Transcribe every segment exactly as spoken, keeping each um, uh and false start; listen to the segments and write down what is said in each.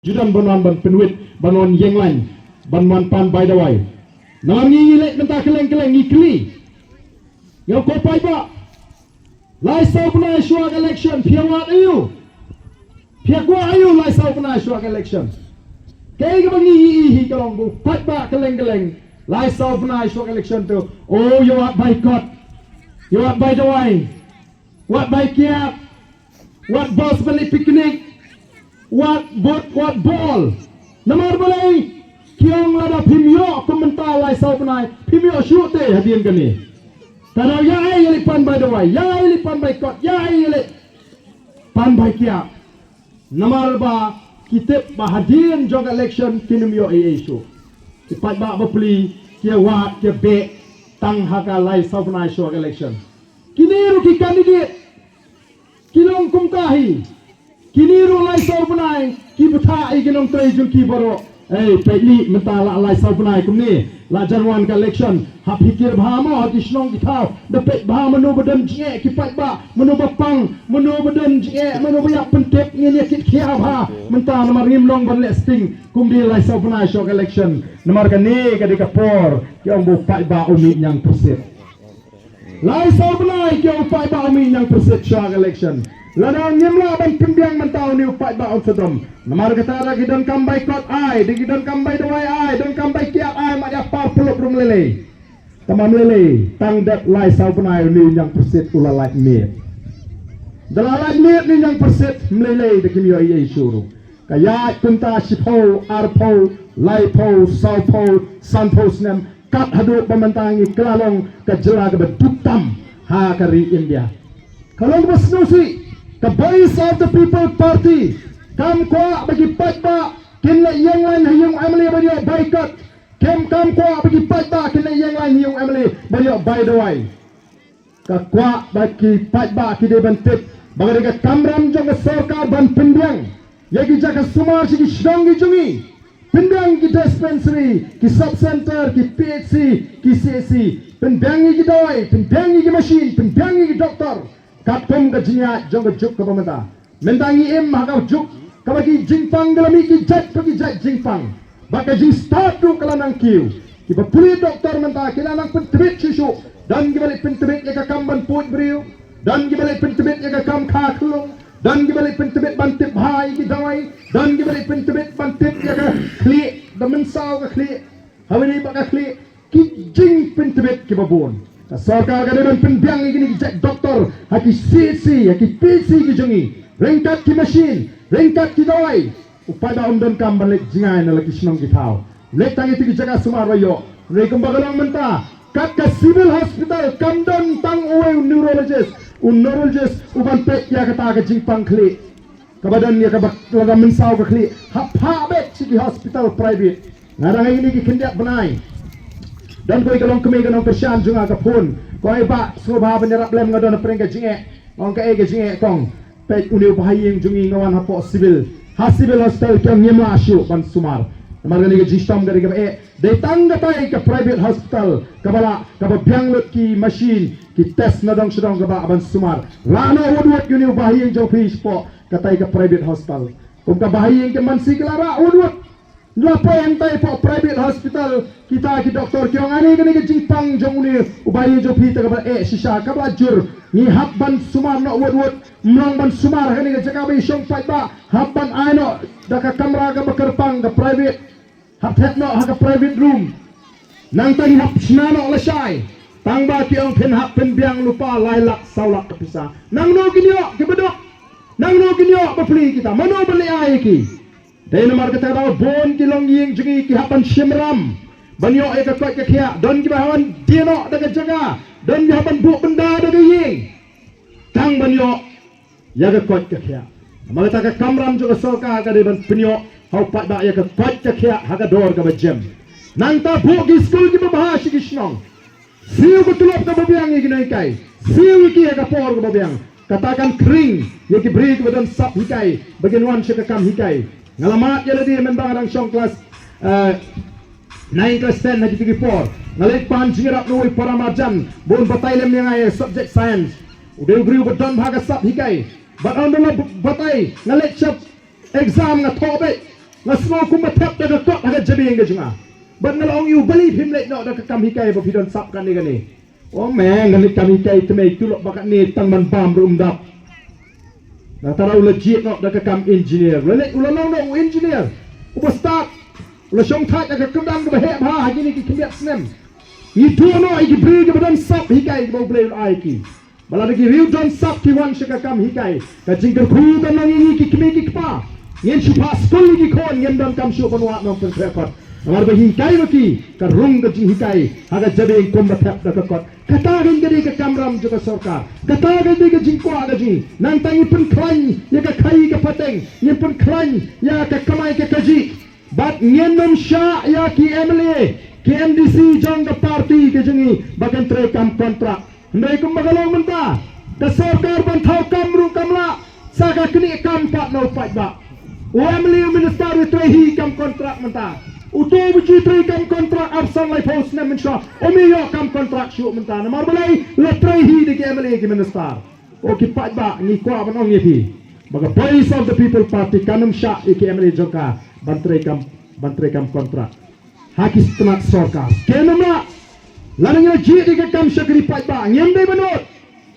Ju don ban wan ban pynwit, ban wan ïeng lain, ban wan pan bai dawai. Namar ngi ngi leit mynta kylleng kylleng ngi kylli. Ïa ko paidbah. Lai saw bnai shuwa ka election, phi ïa wad aïu? Phi ïa kwah aïu lai saw bnai shuwa ka election? Kaei kaba ngi ngi ïohi ka long ba u paidbah kylleng kylleng lai saw bnai shuwa ka election te, oh, ïa wad bai kot, ïa wad bai dawai, wad bai kiad, wad bus ban leit picnic, wad bud, wad bol. Namar balei? Ki ong lada phim ïoh kum mynta lai saw bnai, phim ïoh shuh te hadien kane. Tang ïa ai ïa leit pan bai dawai, ïa ai ïa leit pan bai kot, ïa ai ïa leit pan bai kiad. Namar ba ki tip ba hadien jong ka election kin ym ïoh ei ei shuh. Ki paidbah bapli ki ïa wad ki ïa beh tang ha ka lai saw bnai shuwa ka election. Kine ruh ki candidate ki long kumta hi. Kine ruh lai saw bnai ki bthah ïa ki nongtrei jong ki baroh. Ei, peit lei mynta la lai saw bnai kumne la jan wan ka election. Hap hi kyrpad bha mo ha ki shnong ki thaw, da peit bha mano ba don jingeh ki paidbah, mano ba pang, mano ba don jingeh, mano ba ïap pyntip, ngin ïa kit khia bha mynta namar ngim long ban leh sting kum dei lai saw bnai shuwa ka election. Namar kane ka dei ka por ki ong ba u paidbah u mih ñiangpyrsit. Lai saw bnai ki ong u paidbah u mih ñiangpyrsit shuwa ka election. Lada ngim lah ban pynbiang mynta une u paidbah un sa dom. Namar kata da ki donkam bai kot ai, da ki donkam bai dawai ai, donkam bai kiad ai, ma ïa par pyllup rung lei lei. Tang ma lei lei, tang dep lai saw bnai une u ñiangpyrsit u la lait miet. Da la lait miet une u ñiangpyrsit, ma lei lei da kim ïoh ei ei shuh ruh. Ka ïaid kumta shiphew, arphew, laiphew, sawphew, sanphew snem, kat haduh ba mynta ngi kylla long ka jylla kaba duk tam ha ka ri India. Ka long kaba sngewsih, ka Voice of the People Party kam kwah ba ki paidbah kin leit ïeng lain ha ïing u M L A ban ïoh bai kot. Kam, kam kwah ba ki paidbah kin leit ïeng lain ha ïing u M L A ban ïoh bai dawai. Ka kwah ba ki paidbah ki dei ban tip ba ka dei ka kamram jong ka sorkar ban pynbiang ïa ki jaka sumar sha ki shnong ki jong ngi. Pynbiang ki dispensary, ki sub center, ki P H C, ki C H C. Pynbiang ïa ki dawai, pynbiang ïa ki machine, pynbiang ïa ki doktor. Katkum ka jingïaid jong ka juk kaba mynta. Mynta ngi im ha ka juk kaba ki jingpang ki la mih ki jait pa ki jait jingpang. Bad ka jingstad ruh ka la nang kiew. Kiba pule doktor mynta ki la nang pyntbit shuh shuh. Don kiba leit pyntbit ïa ka kam ban puid briew. Don kiba leit pyntbit ïa ka kam kha khlung. Don kiba leit pyntbit ban tip bha ïa ki dawai. Don kiba leit pyntbit ban tip ïa ka khlieh, da mynsaw ka khlieh. Hawei ba ka khlieh. Ki jingpyntbit kiba bun. Ka sorkar ka dei ban pynbiang ïa kine ki jait doktor ha ki C H C, ha ki P H C ki jong ngi. Ryngkat ki machine, ryngkat ki dawai. U paidbah um donkam ban leit jngai na la ki shnong ki thaw. Leit tang ïa ki jaka sumar ba ïoh. Hynrei kumba ka long mynta, kat ka civil hospital kam don tang uwei u neurologist, u neurologist u ban peit ïa kata ka jingpang khlieh. Kaba don ïa kaba la ka mynsaw ka khlieh. Hap phah beit sha ki hospital private. Nga dang ai ïa kine ki khyndiat bnai. Don kawei ka longkmie ka nongkyrshan jong nga ka phone. Ko ai bah, sngewbha ban ïarap lem, nga don hapdeng ka jingeh. Nga ong kaei ka jingeh kong? Peit une u bahaïing jong ngi, nga wan hapoh civil. Ha civil hospital ki ong ngim lah shuh ban sumar. Namar kane ka jingshitom ka dei kaba eh. Dei tang katai ka private hospital kaba lah, kaba biang lut ki machine, ki test nadong shadong kaba lah ban sumar. Rah noh wut wut ïa une u bahaïing jong phi shapoh katai ka private hospital. Kum ka bahaïing ka Mansi ka la rah wut wut. La poi hangtai hapoh private hospital, kita ki doktor ki ong ane kane ka jingpang jong une u bahaïing jong phi te kaba eh shisha, kaba jur. Ngi hap ban sumar noh wut wut. Ym long ban sumar ha kane ka jaka ba i shong paidbah. Hap ban ai noh da ka kamra kaba kyrpang, ka private. Hap thep noh ha ka private room. Nangta ngi hap shna noh lashai. Tang ba ki ong phin hap pynbiang lypa lai lak saw lak ka pisa. Nangno kin ïoh kiba duk? Nangno kin ïoh bapli kita? Mano ban leh ai ïa ki? Dei namar kata ba bun ki longïing jong ngi ki hap ban shim ram ban ïoh ïa ka koit ka khiah. Don kiba hap ban die noh da ka jaka. Don kiba hap ban buh bynda da ka ïing tang ban ïoh ïa ka koit ka khiah. Namar kata ka kamram jong ka sorkar ka dei ban pynïoh ha u paidbah ïa ka koit ka khiah ha ka dor kaba jem. Nangta buh ki skul kiba bha sha ki shnong. Siew ka tulop kaba biang ïa ki nonghikai. Siew ïa ki ha ka por kaba biang. Kata kan khring ïa ki briew kiba don sap hikai ba kin wan sha ka kam hikai. Nga la mad ïa lade mynba nga dang shong klas, eh, nine klas ten ha kito ki por. Nga leit pan jingïarap na uwei u para marjan ba un batai lem ïa nga ïa subject science. U dei u briew ba don bha ka sap hikai. Bad ynda la batai nga leit shah exam nga thoh beit. Nga sngew kumba thep da ka kot ha ka jabieng ka jong nga. Bad nga la ong ïa u, balei phim leit noh da ka kam hikai ba phi don sap kane kane. O me, nga leit kam hikai tmei tulop ba kane tang ban bam ruh um dap. Nga tharai u la jied noh da ka kam engineer. U la leit, u la long noh u engineer uba stad. U la shong thait da ka kyrdan kaba heh bha ha kine ki khyndiat snem. Ngi duh noh ïa ki briew kiba don sap hikai kiba U Blei u la ai ki. Ba lada ki riew don sap ki wan sha ka kam hikai, ka jingkyrkhu kan long ïa ngi ki kmie ki kpa. Ngin shu phah skul ïa ki khun, ngim donkam shuh ban wad nongpynkhraw kot. Namar ba hikai ma ki, ka rung ka jinghikai ha ka jabieng kumba thep da ka kot. Kata kan ka dei ka kamram jong ka sorkar. Kata kan dei ka jingkwah ka jong ngi. Nangta ngi pynkhlaiñ ïa ka khaii ka pateng, ngi pynkhlaiñ ïa ka kamai ka kajih. Bad ngin ym shah ïa ki M L A, ki M D C jong ka party ka jong ngi ba kin trei kam kontrak. Hynrei kumba ka long mynta, ka sorkar ban thaw kam ruh kam lah, sa ka knieh kam pat na u paidbah. U M L A, u minister u trei hi kam kontrak mynta. Uto uba ju trei kam kontrak arsan laiphew snem mynshuwa, um ïoh kam kontrak shuh mynta. Namar balei? La trei hi da ki M L A, ki minister. O ki paidbah, ngi kwah ban ong ïa phi ba ka Voice of the People Party kan ym shah ïa ki M L A jong ka ban trei kam, ban trei kam kontrak ha ki tnat sorkar. Kin ym lah. Lada ngi la jied ïa ka kam shakri paidbah, ngim dei ban nud,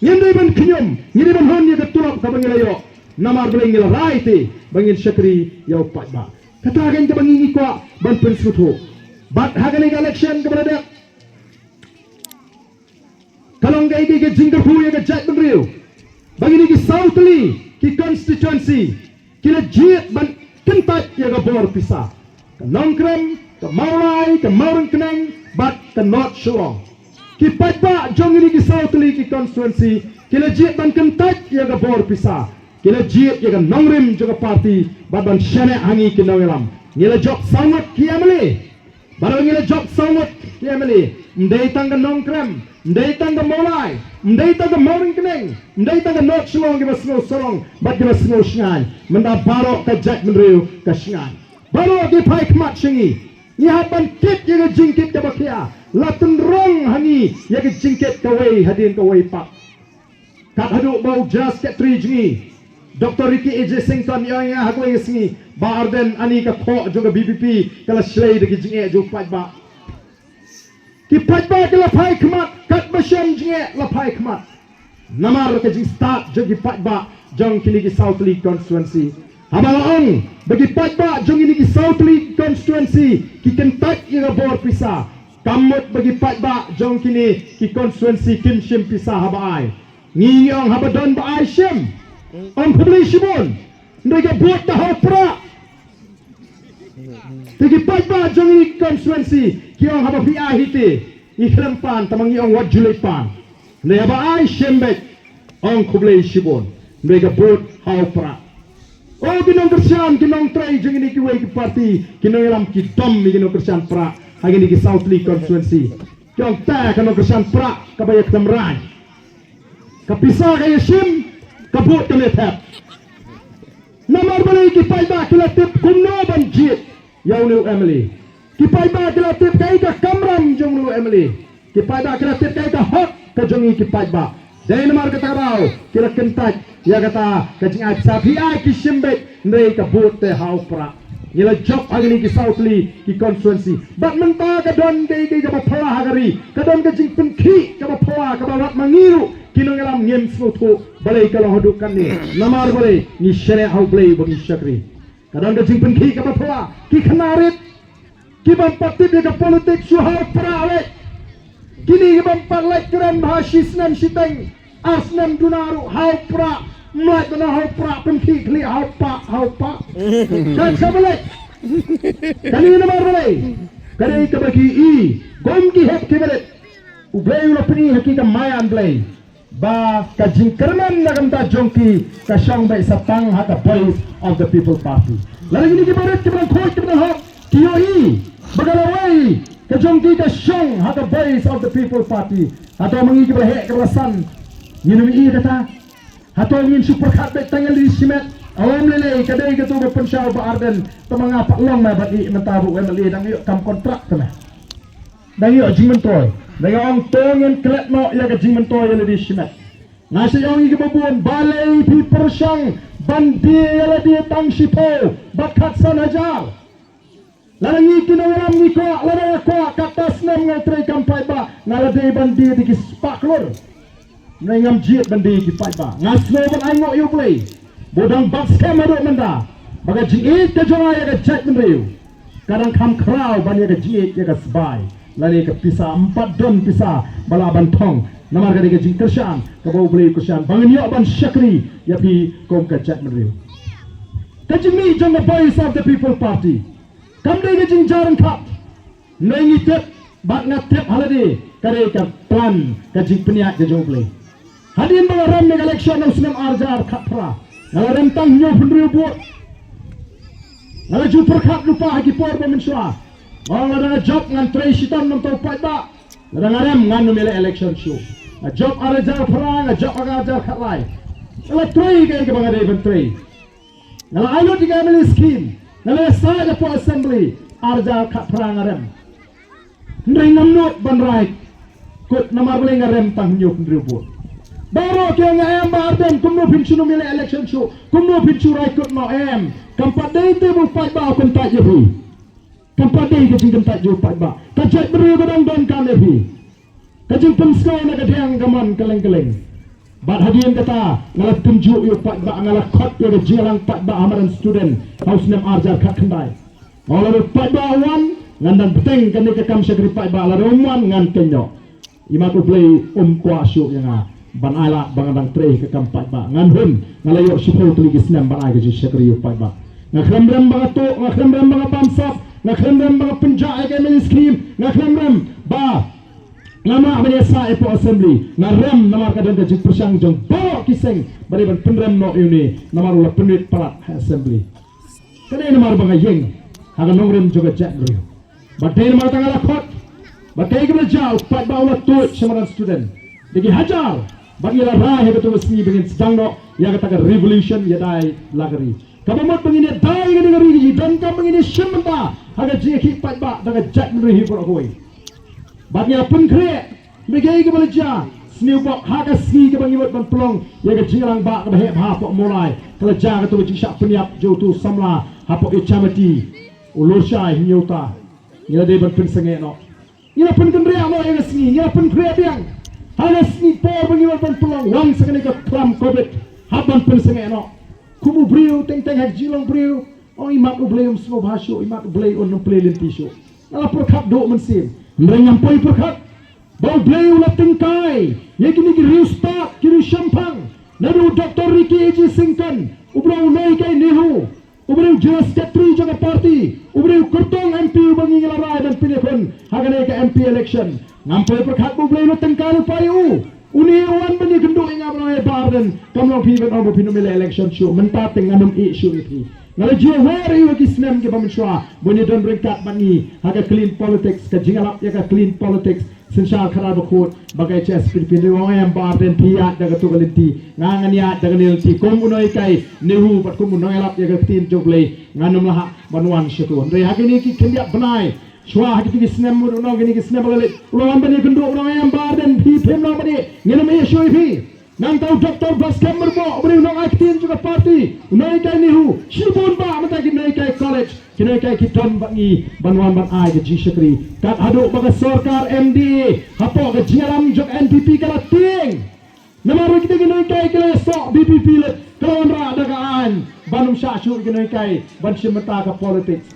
ngim dei ban khñium, ngi dei ban hun ïa ka tulop kaba ngi la ïoh. Namar balei? Ngi la rai te ba ngin shakri ïa u paidbah. Kata kan kaba ngi, ngi kwah ban pynsngewthuh. Bad ha kane ka election kaba la dep, ka long kaei kaei ka jingkyrkhu ïa ka jaitbynriew ba kine ki saw tylli ki constituency ki la jied ban kyntait ïa ka bor pisa. Ka Nongkrem, ka Mawlai, ka Mawryngkneng bad ka North Shillong. Ki paidbah jong kine ki saw tylli ki constituency ki la jied ban kyntait ïa ka bor pisa. Ki la jied ïa ka nongrim jong ka party bad ban shaniah ha ngi ki nongïalam. Ngi la jop saw ngut ki M L A. Baroh ngi la jop saw ngut ki M L A. Ym dei tang ka Nongkrem, ym dei tang ka Mawlai, ym dei tang ka Mawryngkneng, ym dei tang ka North Shillong kiba sngew sarong bad kiba sngew shngaiñ. Mynta baroh ka jaitbynriew ka shngaiñ. Baroh ki phai khmat sha ngi. Ngi hap ban kit ïa ka jingkit kaba khia. La tynrong ha ngi ïa ka jingkit kawei hadien kawei pat. Kat haduh ba u General Secretary jong ngi, Doctor Ricky A J Syngkon, u ong ïa nga ha kawei ka sngi, Bah Ardent, ani ka khoh jong ka V P P ka la shlei da ki jingeh jong u paidbah. Ki paidbah ki la phai khmat, katba shem jingeh la phai khmat. Namar ka jingstad jong ki paidbah jong kine ki saw tylli constituency. Haba la ong ba ki paidbah jong kine ki saw tylli constituency ki kyntait ïa ka bor pisa, kam mut ba ki paidbah jong kine ki constituency kim shim pisa haba ai. Ngi ong haba don ba ai shim, ong khublei shibun. Hynrei ka vote te ha u prah. Te ki paidbah jong ngi constituency ki ong haba phi ai hi te, ngi khlem pan, tangba ngi ong wat ju leit pan. Hynrei haba ai shim beit, ong khublei shibun. Hynrei ka vote ha u prah. O ki nongkyrshan, ki nongtrei jong kine kiwei ki party, ki nongïalam, ki dom ïa ki nongkyrshan prah ha kine ki saw tylli constituency. Ki ong te ka nongkyrshan prah kaba ïa khlem rang. Ka pisa ka ïa shim, ka vote kam ïa thep. Namar balei? Ki paidbah ki la tip kumno ban jied ïa une u M L A. Ki paidbah ki la tip kaei ka kamram jong une u M L A. Ki paidbah ki la tip kaei ka hok ka jong ngi ki paidbah. Dei namar kata ka daw ki la kyntait ïa kata ka jingai pisa, phi ai ki shim beit, hynrei ka vote te ha u prah. Ngi la jop ha kine ki saw tylli ki constituency. Bad mynta ka don kaei kaei kaba phylla ha ka ri, ka don ka jingpynkhih kaba phylla kaba wat ma ngi ruh ki nongïalam ngim sngewthuh balei ka long haduh katne. Namar balei? Ngi shaniah ha U Blei ba ngi shakri. Ka don ka jingpynkhih kaba phylla, ki khynnah rit, ki bym pat tip ïa ka politics shu ha u prah leh. Kine ki bym pat leh kren bha shi snem shiteng, ar snem duna ruh ha u prah, mlait bana ha u prah, pynkhih khlieh ha u pah, ha u pah. Ka shaba leh. Kane namar balei? Kane kaba ki i kum ki hep ki barit. U Blei u la pyni ha ki ka maïan Blei ba ka jingkyrmen na ka bynta jong ki ka shong beit sa tang ha ka Voice of the People Party. Lada kine ki barit kiba dang khuid kiba dang hok ki ïohi ba ka lawei ka jong ki ka shong ha ka Voice of the People Party. Hato ma ngi kiba la heh kiba la san ngin ym i kata? Hato ngin shu pyrkhat beit tang ïa lade shimet? Ym lei lei, ka dei kato ba pynshai Bah Ardent, tangba nga pat long ma ban i mynta ba u M L A dang ïoh kam kontrak te me. Dang ïoh jingmyntoi. Dang ïoh, ong to ngin klet noh ïa ka jingmyntoi ïa lade shimet. Nga sa ong ïa ki ba bun, balei phi pyrshang Ban die ïa lade tang shiphew bad khatsan hajar. Lada ngi ki nongïalam ngi kwah, lada nga kwah, katto snem nga trei kam paidbah, nga la dei ban die da ki spah klur. Nga ngam jied ban die ki paidbah. Nga sngew ban ai nguh ïa U Blei ba u dang bat skhem haduh mynta ba ka jingïeit ka jong nga ïa ka jaitbynriew ka dang kham khraw ban ïa ka jingïeit ïa ka sbai lane ka pisa. Ym pat don pisa ba lah ban thong, namar ka dei ka jingkyrshan kaba U Blei u kyrshan ba ngin ïoh ban shakri ïa phi kum ka jaitbynriew. Ka jingmih jong ka Voice of the People Party kam dei ka jingjia ryngkat. Ngi ngi tip bad nga tip ha lade ka dei ka plan, ka jingpynïaid ka jong U Blei. Hadien ba nga rem ïa ka election ha u snem ar hajar khatphra, nga la rem tang hynñiewphew hynriew vote. Nga la ju pyrkhat lypa ha ki por ba mynshuwa. Nga ong lada nga jop ngan trei shitom namar u paidbah. Lada nga rem ngan ym ïaleh election shuh. Nga jop ar hajar phra, nga jop ar hajar khatlai. Nga la trei kaei kaba nga dei ban trei. Nga la ai lut ïa ka M L A scheme, nga la ïasaid hapoh assembly, ar hajar khatphra nga rem. Hynrei ngam nud ban rai kut namar balei nga rem tang hynñiewphew hynriew vote. Baroh ki ong, em Bah Ardent, kumno phin shu ym ïaleh election shuh, kumno phin shu rai kut noh, em. Kam pat dei te ba u paidbah u kyntait ïa phi. Kam pat dei ka jingkyntait jong u paidbah. Ka jaitbynriew ka dang donkam ïa phi. Ka jingpynsngew na ka diang ka mon kylleng kylleng. Bad hadien kata nga la tynjuh ïa u paidbah, nga la khot ïa ka jingïalang paidbah ha madan student ha u snem ar hajar khatkhyndai. Nga ong lada u paidbah u wan ngan dang bteng kane ka kam shakri paidbah, lada um wan ngan kynnoh. Imat U Blei um kwah shuh ïa nga ban ai lad ba nga dang trei ka kam paidbah. Ngan hun, nga la ïoh shiphew tylli ki snem ban ai ka jingshakri ïa u paidbah. Nga khlem rem ba nga tuh, nga khlem rem ba nga bamsap, nga khlem rem ba nga pynjah ïa ka M L A scheme, nga khlem rem ba ngam lah ban ïasaid hapoh assembly. Nga rem namar ka don ka jingpyrshang jong baroh ki seng ba dei ban pynrem noh ïa une namar u la pynwit palat ha assembly. Ka dei namar ba nga ïeng ha ka nongrim jong ka jaitbynriew. Ba dei namar kata nga la khot. Ba kaei kaba la jia, u paidbah u la tuid sha madan student da ki hajar. Ba ngi la rai ha kato ka sngi ba ngin sdang noh ïa kata ka revolution ïa dai la ka ri. Kaba mut ba ngin ïa dai ïa kane ka ri ka jingdonkam, ba ngin ïa shim bynta ha ka jingïakhih paidbah da ka jaitbynriew hi baroh kawei. Bad ngi la pynkhreh ba kaei kaba la jia, sniew bok ha ka sngi kaba ngi mut ban pynlong ïa ka jingïalang bah kaba heh bha hapoh Mawlai, ka la jia kato ka jingshah pynïap jong uto u samla hapoh Ichamati, u Lurshai Hynñiewta. Ngi la dei ban pynsangeh noh. Ngi la pynkynriah noh ïa ka sngi, ngi la pynkhreh biang. Ha ka sngi por ba ngi mut ban pynlong, wan sa kane ka khlam covid, hap ban pynsangeh noh. Kum u briew teng teng ha ka jinglong briew, ong imat U Blei um sngewbha shuh, imat U Blei un ym plie lynti shuh. Nga la pyrkhat duh mynsiem. Hynrei ngam poi pyrkhat ba U Blei u la tyngkai ïa kine ki riewstad, ki riewshemphang. Naduh u Doktor Ricky A J Syngkon, u briew u Naiïkai Nehu, u briew u General Secretary jong ka party, u briew u kyrtong M P uba ngi la rai ban pynïakhun ha kane ka M P election. Ngam poi pyrkhat ba U Blei u la tyngkai lypa ïa u. Une u wan ban ïakynduh ïa nga ban ong, eh Bah Ardent, kam long phi ban ong ba phin ym ïaleh election shuh, mynta te ngan ym ïeh shuh ïa phi. Nga la ju wer ïa u ha ki snem kiba mynshuwa ban ïadon ryngkat bad ngi ha ka clean politics, ka jingïalap ïa ka clean politics. Synshar khadar bakhuid ba ka H S P D P, hynrei u ong, em Bah Ardent, phi ïaid da kato ka lynti, nga ngan ïaid da kane ka lynti. Kum u Naiïkai Nehu bad kum u nongïalap ïa ka ktien jong U Blei, ngan ym lah ban wan shato. Hynrei ha kine ki khyndiat bnai shuwa, ha kito ki snem mut u nong, kine ki snem ba la leit, u la wan ban ïakynduh, u la ong, em Bah Ardent, phi phim long bad ïeh, ngin ym ïeh shuh ïa phi. Nangta u Doktor Batskhem Myrboh, u briew u nongai ktien jong ka party, u Naiïkai Nehu, shibun bah mynta ki Naiïkai College, ki Naiïkai ki don bad ngi ban wan ban ai ka jingshakri. Kat haduh ba ka sorkar M D A hapoh ka jingïalam jong N P P ka la tieng. Namar ba kita ki Naiïkai ki la ïasoh V P P leit, ka la wanrah da ka aiñ ban ym shah shuh ki Naiïkai ban shim bynta ka politics.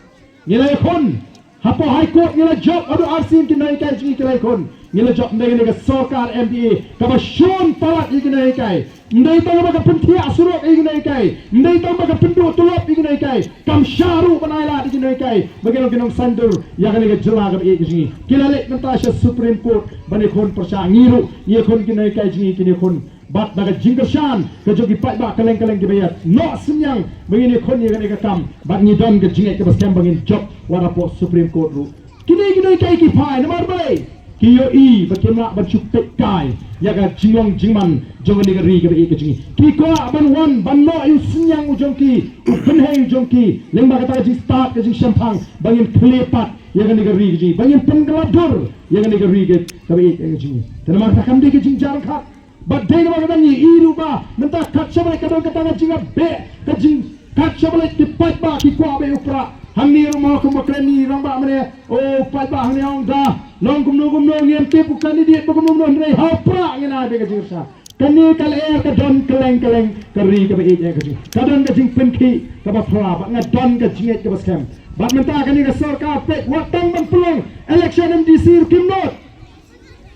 Ngi la ïakhun hapoh High Court, ngi la jop haduh arsien ki Naiïkai jong ngi ki la ïakhun. Ngi la jop, ym dei kane ka sorkar M D A kaba shun palat ïa ki Naiïkai. Ym dei tang ba ka pynthiah surok ïa ki Naiïkai, ym dei tang ba ka pynduh tulop ïa ki Naiïkai, kam shah ruh ban ai lad ïa ki Naiïkai ba ki long ki nongsaiñdur ïa kane ka jylla kaba ïeit ka jong ngi. Ki la leit mynta sha Supreme Court ban ïakhun pyrshah. Ngi ruh ngi ïakhun, ki Naiïkai jong ngi kin ïakhun. Bad da ka jingkyrshan ka jong ki paidbah kylleng kylleng kiba ïeit, noh synñiang ba ngin ïakhun ïa kane ka kam bad ngi don ka jingngeit kaba skhem ba ngin jop wat hapoh Supreme Court ruh. Kine ki Naiïkai ki phai namar balei? Ki ïohi ba kim lah ban shu peitkai ïa ka jinglong jingman jong kane ka ri kaba ïeit ka jong ngi. Ki kwah ban wan ban noh ïa u synñiang u jong ki, u bynhei u jong ki, lyngba kata ka jingstad ka jingshemphang ba ngin khlieh pat ïa kane ka ri ka jong ngi, ba ngin pynkylla dur ïa kane ka ri kaba ïeit ka jong ngi. Te namar kata kam dei ka jingjia ryngkat. Bad dei namar kata ngi i ruh ba mynta kat shaba ka don kata ka jingïabeh, ka jingkat shaba ki paidbah ki kwah beh u prah. Hangne ruh mo kumba kren i rangbah mynne, o paidbah hangne ong da long kumno kumno, ngim tip u candidate ba kumno kumno, hynrei ha u prah ngin ai beh ka jingkyrshan. Kane ka lyer ka don kylleng kylleng ka ri kaba ïeit ïa ka jong, ka don ka jingpynkhih kaba phra bad nga don ka jingngeit kaba skhem. Bad mynta kane ka sorkar peit wat tang ban pynlong election M D C ruh kim nud.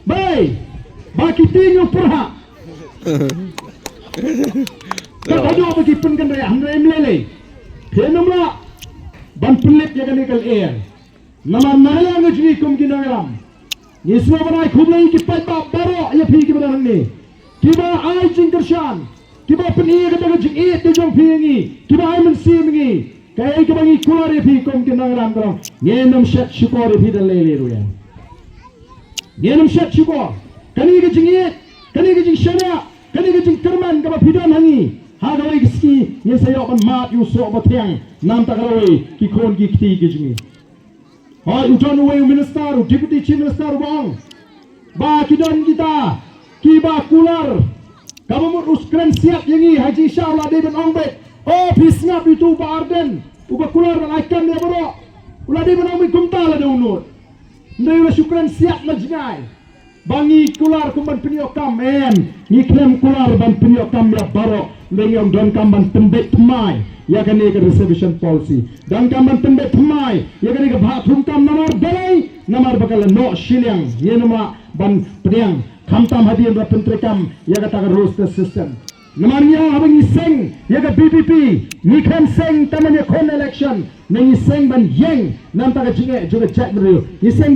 Bai, ba ki tieng u pyrhah. Ka haduh ba ki pynkynriah hynrei em lei lei. Phi nym lah ban pynlip ïa kane ka lyer. Namar na ka liang ka jong ngi kum ki nongïalam, ngi sngewbha ban ai khublei ïa ki paidbah baroh ïa phi kiba don hangne, kiba ai jingkyrshan, kiba pyni ïa kata ka jingïeit ka jong phi ïa ngi, kiba ai mynsiem ïa ngi. Kaei kaba ngi kular ïa phi kum ki nongïalam ka long, ngin ym shet shukor ïa phi da lei lei ruh ïa. Ngin ym shet shukor. Kane ka jingïeit, kane ka jingshaniah, kane ka jingkyrmen kaba phi don ha ngi, ha kawei ka sngi ngin sa ïoh ban mad ïa u soh ba thiang na bynta ka lawei ki khun ki kti ki jong ngi. Hooid, u don uwei u minister, u deputy chief minister uba ong ba ki don kita kiba kular. Kaba mut u kren siat ïa ngi ha jingshisha u la dei ban ong beit, o phi sngap ïa utu u Bah Ardent uba kular ban ai kam ïa baroh. U la dei ban ong beit kumta lada u nud. Hynrei u la shu kren siat na jngai. Ba ngi kular kum ban pynïoh kam, em, ngi khlem kular ban pynïoh kam ïa baroh. Hynrei ngi ong donkam ban pynbeit thymmai ïa kane ka reservation policy. Donkam ban pynbeit thymmai ïa kane ka bhah thung kam namar balei, namar ba ka la noh shiliang, ngin ym lah ban pdiang khamtam hadien ba pyntreikam ïa kata ka roster system. Namar ngi ong haba ngi seng ïa ka V P P, ngi khlem seng tang ban ïakhun election, ngi seng ban ïeng na bynta ka jingeh jong ka jaitbynriew. Ngi seng